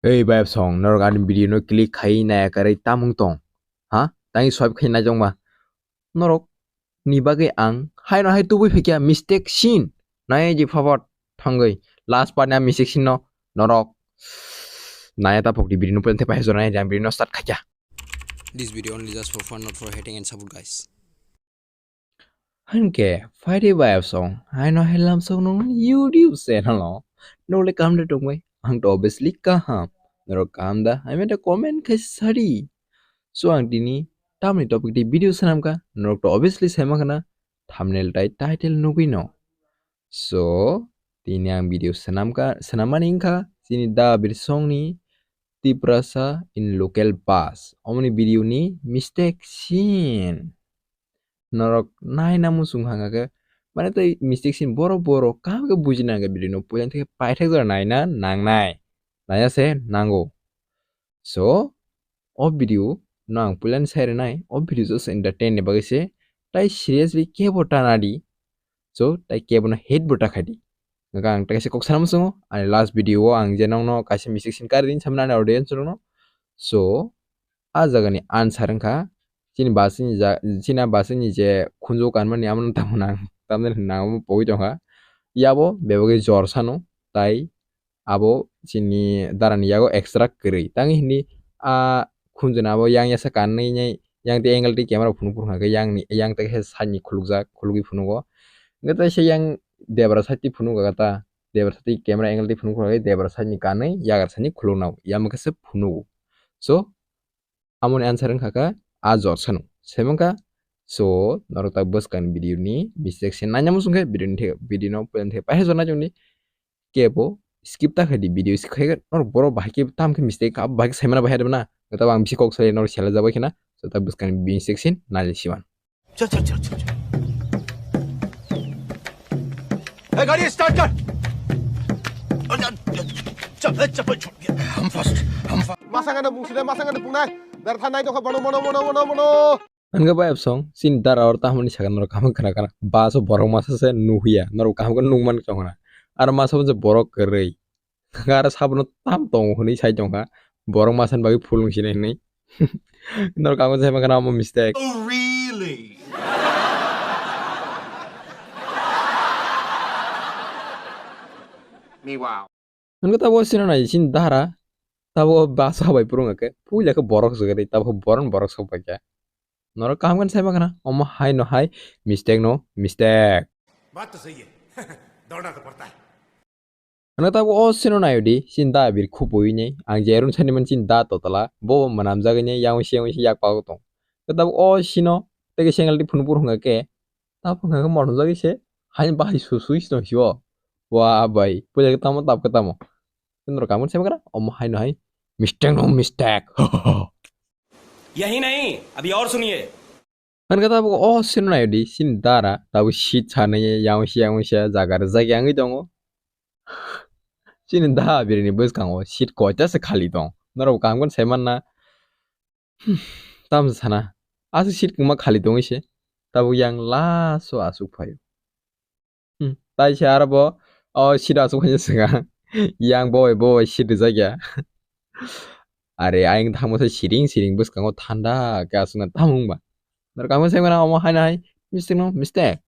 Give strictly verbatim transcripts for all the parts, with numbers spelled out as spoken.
Ei bayapsong, norok ani video no click khai naya karwi tamung tong? Ha? Tangwi swipe khai naijokma? Norok ni bagwi ang haino hai tubui phaikha mistake sin. Nai ji forward thangwi last part ni mistake sin no norok naya ta pokdi video no puila the paisa jora nai jang video no start khaikha. This video only just for fun, not for hating and support, guys. Hwnkhe, phaidi bayapsong, haino hai lamsok nung YouTube channel o. Nole kam de tongbai, ang to obviously kaham. Norok kaham da, hai mete comment khai sadi. So ang tini tamni topic di video sanamkha, norok to obviously sai mankha na, thumbnail tai title nugwi no. So, tini ang video sanamkha, sanamani wngkha, chini da birsong ni Tiprasa in local bus. Omoni video ni mistake sin. Norok naina muchung hanga khe, mane tei mistake sin borok borok kaham khe bujina hanga video no puila thik paithak jora naina nangnai. Naya se nango. So, o video no ang puila ni sai rwnai, o video just entertain ni bagwi se, tai seriously kebo ta nadi. So, tai kebo no hate bo ta khai di. Hwnkhe ang tei kaisa kok sana muchungo, ani last video o ang je nokno kaisa mistake sin kari din samani ani audience rokno. So, a jaga ni answer wngkha, chini bus ni ja-, chini bus ni je khunju kanmani amo no tamo nang, tamni nang amo pogwi tongkha. Yabo bebagwi jor sano, tai abo chini dara ni yago extra kwrwi. Tangwi hindi a khunju ni abo yang yasa kanwi nai, yang tei angle tei camera phunuk phunuk hwnkhe yang ni, yang tei khe side ni khulukjak, khulugwi phunugo. Hwnkhe tei se yang debra side tei phunugo ta. Debra side camera angle tei phunuk phunuk debra side ni kanwi yagra side ni khuluk nao yamo khe se phunugo. So, amoni answer wngkha kha a jor sano. Sai mankha, so, norok ta bwskang video ni mistake se naina muchung khe video ni the, video no puila the paisa jor nai chongdi. Kebo skip ta khai di video skip khai khe norok borok bahai khe tam khe mistake abo bahai khe sai mana bahai rwna. Tabo ang bisi kok sai norok sela jabai khena. So, ta bwskang video mistake sin nai siman. चल चल चल चल चल। ए, गाड़ी स्टार्ट कर। चल, चल, चल, चल, हम फर्स्ट, हम first. Masa ngana bung sida, masa ngana bung nai. Dar thanai dokha bono, bono, bono, bono, bono. Hwnkhe bayapsong, chini dara oro tamoni sakha norok kaham khna khna. Bus o borok masa se nuhiya, norok kaham khe nukman chong khna. Aro masa bo je borok kwrwi. Aro sabono tam tongo hwnwi sai tongkha. Borok masani bagwi phulung sinai hwnwi. Norok kamo sai mankha na omo mistake. Oh, really? Me wow. Hwnkhe tabuk o sino nai chini dara. Tabuk o bus o bai phurung khe. Puila khe borok swkagwi tabuk borok borok sok bai khe. Norok kaham khe sai mankha na omo hai no hai mistake no mistake. बात तो सही है। दौड़ना तो पड़ता है। Ano tabuk o sino nayo di, chini da bir khupui ni, ang je run sani man chini da totala, bo mwnam jagwi ni, yang si, yang si yak pago tong. Tabuk o sino, tei khe sengal di phunuk phunuk hwnkha khe, tabuk hwnkha khe motom jagwi se, hain bahai su sui sino sio. Wa bai, puja khe tamo, tab khe tamo. Kendro kamun sema kana, omo hai no hai, mistake no mistake. यही नहीं, अभी और सुनिए। Hwnkhe tabuk o sino nayo di, chini dara, tabuk seat sanai, yang si, yang si, jaga rwjak yangwi tongo. Chini da birini bwskango seat koita se khali tong. Norok kaham khe sai manna. Hmm, tamo sana. Aswk seat kwma khali tongwi se. Tabuk yang last o aswk phaio. Hmm, tai se aro bo o seat aswk phaina swkang. Yang bo bai bo bai seat rijak ya. Are ayang thangma se siring siring bwskango thanda khe aswkna tamo wngba. Norok kaham khe sai mano omo hai no hai mistake no mistake.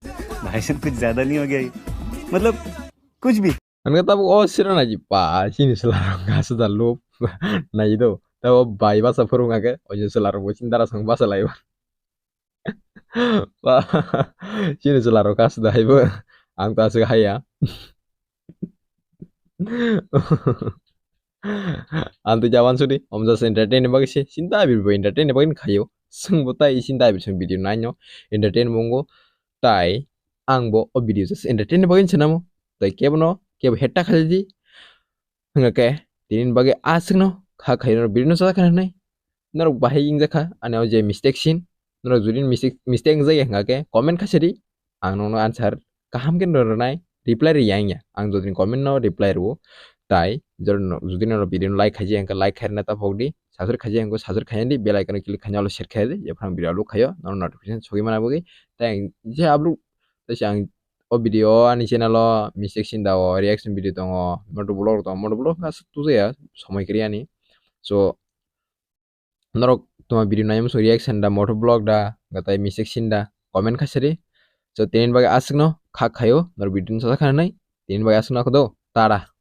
भाई साहब कुछ ज्यादा नहीं हो गया ये? मतलब कुछ भी। Hwnkhe tabuk o siro naidi pa, chini chwla rok aswk da lob nai do. Tabuk bai basa phurung khe, o chini chwla rok bo chini dara song basa lai ba. Ba, chini chwla rok aswk da hai bo. Ang ta aswk hai ya. Ang twi jawan sudi, om jasa entertain ni bagwi se, chini da biri bo entertain ni bagwi khaio. Chwng bo tai chini da biri song video nai no, entertain bo wngo. Tai ang bo o video just entertain ni bagwi se namo. Tai kebo no, kebo hetta khalai di. Hwnkhe tini ni bagwi aswk no kha khai no video no chajak kha hinwi. Norok bahai wngjakha ani o je mistake sin. Norok jodi mistake, mistake wngjakya hwnkhe comment khaisa di. Ang nokno answer kaham khe rwnai, reply rwya wngya. Ang jodi comment no reply rwo. Tai jodi no, jodi no video no like khaijak hwnkhe like khairwna ta phok di. Subscribe khaijak hwnkhe subscribe khaina di. Bell icon no click khaina olo share khaina di. Jephru ang video upload khaio, nono notification sogwi mana bagwi. Tai ang je upload, tai se ang o video o ani channel o mistake sinda o reaction video tongo, moto vlog tongo, moto vlog aswk tujaya somoi kwrwi ani. So norok tuma video naimung so reaction da, moto vlog da, gatai mistake sinda, comment khaisari. So tini bagwi aswkno khak khaio, norok video ni sajak khanai, tini bagwi aswkno khado, tara.